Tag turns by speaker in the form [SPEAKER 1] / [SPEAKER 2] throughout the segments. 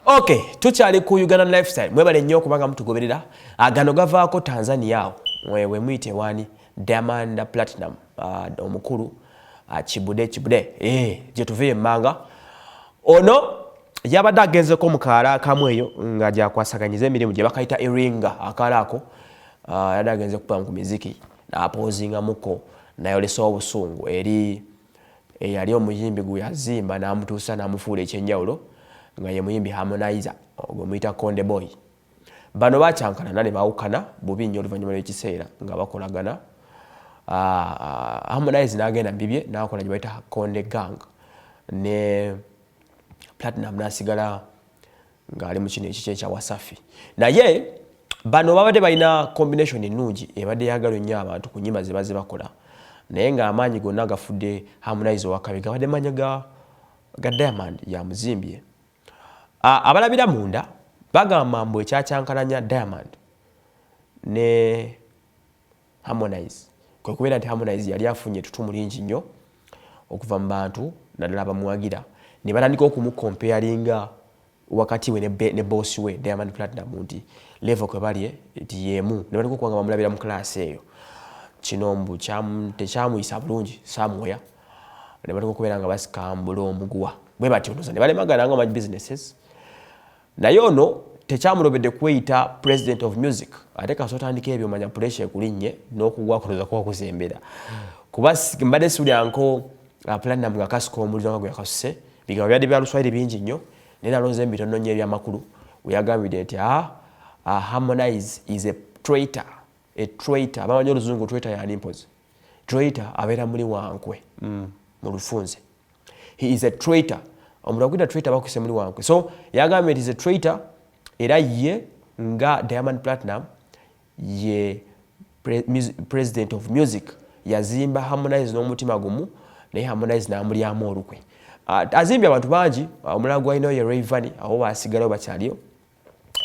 [SPEAKER 1] Okay, tukyali ku Uganda Lifestyle. Mwebale nnyo okubanga mutugoberera. Gano gavaako Tanzania awo we muyite wani Diamond Platinum, omukulu Kibude Kibude, gye tuve emmanga. Ono yabadde agenzeko mu kaala akamu eyo nga gyakwasaganyiza emirimu gye bakayita Iringa. Akaala ako yadde agenze kuba ku miziki n'apoozingamuko nayolesa obusungu eri eyali omuyimbi gwe yazimba n'amutuusa n'amufuula ekyenjawulo, nga ye muyimbi Harmonize gwe muyita Konde Boy. Bano bakyankalana ne bawukana bubi nnyo oluvannyuma lw'ekiseera nga bakolagana. Harmonize n'agenda bibye n'akola gye bayita Konde Gang, ne Platinum n'asigala ng'ali mu kino ekiki ekya Wasafi. Naye bano babadde balina combination ennungi ebadde yagalwa ennyo abantu ku nnyimba ze bazze bakola, naye ng'amaanyi gonna gafudde Harmonize owakabi gabadde maanyi ga Diamond yamuzimbye. Abalabira munda bagamba mbu ekyakyankalanya Diamond ne Harmonize kwe kubeera nti Harmonize yali afunye ettutumu lingi nnyo okuva mu bantu, naddala abamuwagira, ne batandika okumucomparinga wakati we ne boss we Diamond Platinum, nti level kwe bali nti yemu, ne batandika okuba nga bamulabira mu class eyo. Kino mbu tekyamuyisa bulungi somewhere, ne batandika okubeera nga basikambula omuguwa bwe batyo ndoza ne balemagana nga manyi businesses. Naye ono tekyamulobedde kweyita president of music. Ate kasita otandika ebyo, manya pressure ekulinnye n'okugwa kunoza kuba kuzembera, kuba mbadde siwulyanko Platinum nga kasika omuliro nga gwe yakasuse. Bigambo byadde bya Luswayiri bingi nnyo, naye nalonze bitono nnyo ebyamakulu, weyagambidde nti Harmonize is a traitor, a traitor. Abamanyi oluzungu, traitor yani mpozi? Traitor abeera muli wankwe mu lufunze. He is a traitor. Omuntu akwita traitor, bakuse muli wankwe. So yagambye nti is a traitor, era ye nga Diamond Platinum ye president of music, yazimba Harmonize n'omutima gumu, naye Harmonize n'amulyamu olukwe. Azimbye abantu bangi. Omulala gwalinayo ye Rayvanny. Abo basigalayo bakyaliyo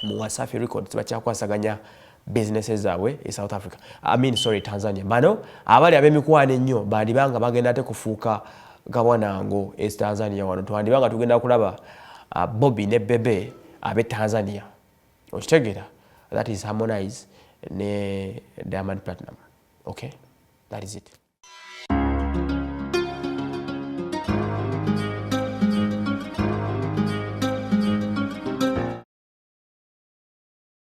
[SPEAKER 1] mu Wasafi Records, bakyakwasaganya businesses zaabwe e South Africa, I mean, sorry, Tanzania. Bano abali ab'emikwano ennyo bandibanga bagenda ate kufuuka gabwanango e Tanzania. Wano twandibanga tugenda kulaba Bobi ne Bebe ab'e Tanzania. Okitegeera? That is Harmonize ne Diamond Platinum. Okay, that is it.